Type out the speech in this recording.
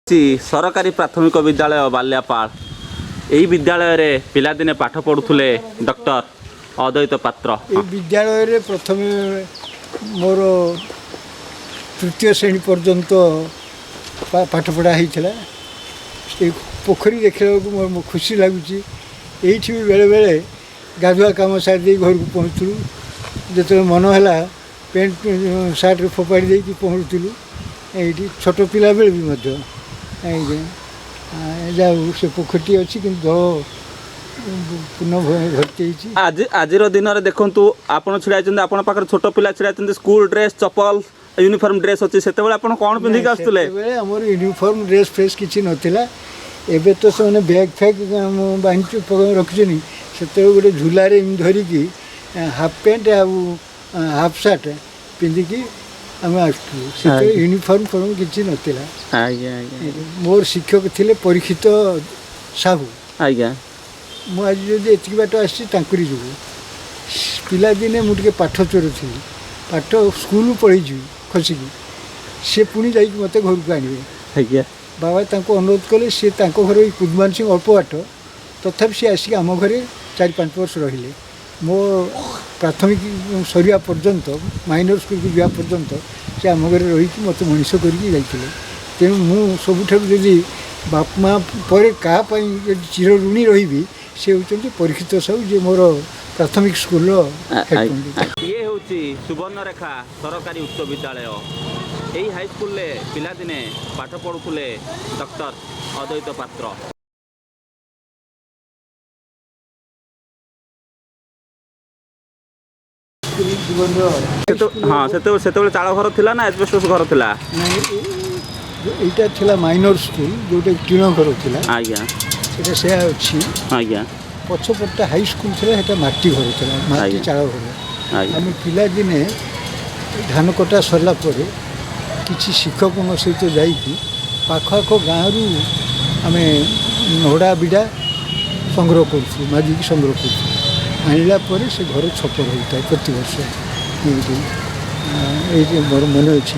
ସରକାରୀ ପ୍ରାଥମିକ ବିଦ୍ୟାଳୟ ବାଲିଆପାଳ। ଏହି ବିଦ୍ୟାଳୟରେ ପିଲାଦିନେ ପାଠ ପଢ଼ୁଥିଲେ ଡକ୍ଟର ଅଦ୍ୱୈତ ପାତ୍ର। ଏଇ ବିଦ୍ୟାଳୟରେ ପ୍ରଥମେ ମୋର ତୃତୀୟ ଶ୍ରେଣୀ ପର୍ଯ୍ୟନ୍ତ ପାଠପଢ଼ା ହେଇଥିଲା। ଏଇ ପୋଖରୀ ଦେଖିବାକୁ ମୋର ଖୁସି ଲାଗୁଛି। ଏଇଠି ବି ବେଳେବେଳେ ଗାଧୁଆ କାମ ସାରି ଦେଇ ଘରକୁ ପହଞ୍ଚୁଥିଲୁ। ଯେତେବେଳେ ମନ ହେଲା, ପ୍ୟାଣ୍ଟ ସାର୍ଟରେ ଫୋପାଡ଼ି ଦେଇକି ପହଞ୍ଚୁଥିଲୁ ଏଇଠି, ଛୋଟ ପିଲାବେଳେ ବି ମଧ୍ୟ। ଏଇଠି ଯାଉ ସେ ପୋଖରୀଟି ଅଛି, କିନ୍ତୁ ଜଳ ପୂର୍ଣ୍ଣ ଭର୍ତ୍ତି ହେଇଛି। ଆଜିର ଦିନରେ ଦେଖନ୍ତୁ, ଆପଣ ଛିଡ଼ା ହେଇଛନ୍ତି, ଆପଣ ପାଖରେ ଛୋଟ ପିଲା ଛିଡ଼ା ହେଇଛନ୍ତି। ସ୍କୁଲ ଡ୍ରେସ୍, ଚପଲ, ୟୁନିଫର୍ମ ଡ୍ରେସ୍ ଅଛି। ସେତେବେଳେ ଆପଣ କ'ଣ ପିନ୍ଧିକି ଆସୁଥିଲେ? ସେତେବେଳେ ଆମର ୟୁନିଫର୍ମ ଡ୍ରେସ୍ ଫ୍ରେସ୍ କିଛି ନଥିଲା। ଏବେ ତ ସେମାନେ ବ୍ୟାଗ୍ ଫ୍ୟାଗ୍ ବାନ୍ଧି ରଖିଛନ୍ତି। ସେତେବେଳେ ଗୋଟେ ଝୁଲାରେ ଏମିତି ଧରିକି ହାଫ୍ ପ୍ୟାଣ୍ଟ ଆଉ ହାଫ୍ ସାର୍ଟ ପିନ୍ଧିକି ଆମେ ଆସୁଥିଲୁ। ସେତେବେଳେ ୟୁନିଫର୍ମ ଫର୍ମ କିଛି ନଥିଲା। ଆଜ୍ଞା ଆଜ୍ଞା ମୋର ଶିକ୍ଷକ ଥିଲେ ପରୀକ୍ଷିତ ସାହୁ। ମୁଁ ଆଜି ଯଦି ଏତିକି ବାଟ ଆସିଛି, ତାଙ୍କରି ଯୋଗୁଁ। ପିଲାଦିନେ ମୁଁ ଟିକେ ପାଠ ଚୋର ଥିଲି। ପାଠ ସ୍କୁଲ ପଳେଇଯିବି ଖସିକି, ସେ ପୁଣି ଯାଇକି ମୋତେ ଘରକୁ ଆଣିବେ। ବାବା ତାଙ୍କୁ ଅନୁରୋଧ କଲେ। ସିଏ ତାଙ୍କ ଘର ଏଇ କୁଦମାନ ସିଂ, ଅଳ୍ପ ବାଟ। ତଥାପି ସିଏ ଆସିକି ଆମ ଘରେ 4-5 ବର୍ଷ ରହିଲେ। ମୋ ପ୍ରାଥମିକ ସରିବା ପର୍ଯ୍ୟନ୍ତ, ମାଇନର ସ୍କୁଲକୁ ଯିବା ପର୍ଯ୍ୟନ୍ତ ସେ ଆମ ଘରେ ରହିକି ମୋତେ ମଣିଷ କରିକି ଯାଇଥିଲେ। ତେଣୁ ମୁଁ ସବୁଠାରୁ ଯଦି ବାପା ମା ପରେ କାହା ପାଇଁ ଯଦି ଚିରଋଣୀ ରହିବି, ସେ ହେଉଛନ୍ତି ପରୀକ୍ଷିତ ସାହୁ, ଯିଏ ମୋର ପ୍ରାଥମିକ ସ୍କୁଲର ହେଡ଼ ପଣ୍ଡିତ। ଇଏ ହେଉଛି ସୁବର୍ଣ୍ଣରେଖା ସରକାରୀ ଉଚ୍ଚ ବିଦ୍ୟାଳୟ। ଏହି ହାଇସ୍କୁଲରେ ପିଲାଦିନେ ପାଠ ପଢ଼ୁଥିଲେ ଡକ୍ଟର ଅଦ୍ୱୈତ ପାତ୍ର। ଜୀବନର ହଁ, ସେତେବେଳେ ଚାଳ ଘର ଥିଲା ନା ଆଜବେଷ୍ଟସ୍ ଘର ଥିଲା? ନାଇଁ, ଏଇଟା ଥିଲା ମାଇନର ସ୍କୁଲ, ଯେଉଁଟା ଟିଣ ଘର ଥିଲା। ସେଇଟା ସେୟା ଅଛି। ପଛପଟଟା ହାଇସ୍କୁଲ ଥିଲା, ସେଇଟା ମାଟି ଘର ଥିଲା, ମାଟି ଚାଳ ଘର। ଆମେ ପିଲାଦିନେ ଧାନ କଟା ସରିଲା ପରେ କିଛି ଶିକ୍ଷକଙ୍କ ସହିତ ଯାଇକି ପାଖ ଆଖ ଗାଁରୁ ଆମେ ନଡ଼ା ବିଡ଼ା ସଂଗ୍ରହ କରୁଥିଲୁ, ମାଗିକି ସଂଗ୍ରହ କରୁଥିଲୁ। ଆଣିଲା ପରେ ସେ ଘର ଛପର ହୋଇଥାଏ ପ୍ରତିବର୍ଷ। ଏଇଠି ଏଇଠି ମୋର ମନେ ଅଛି।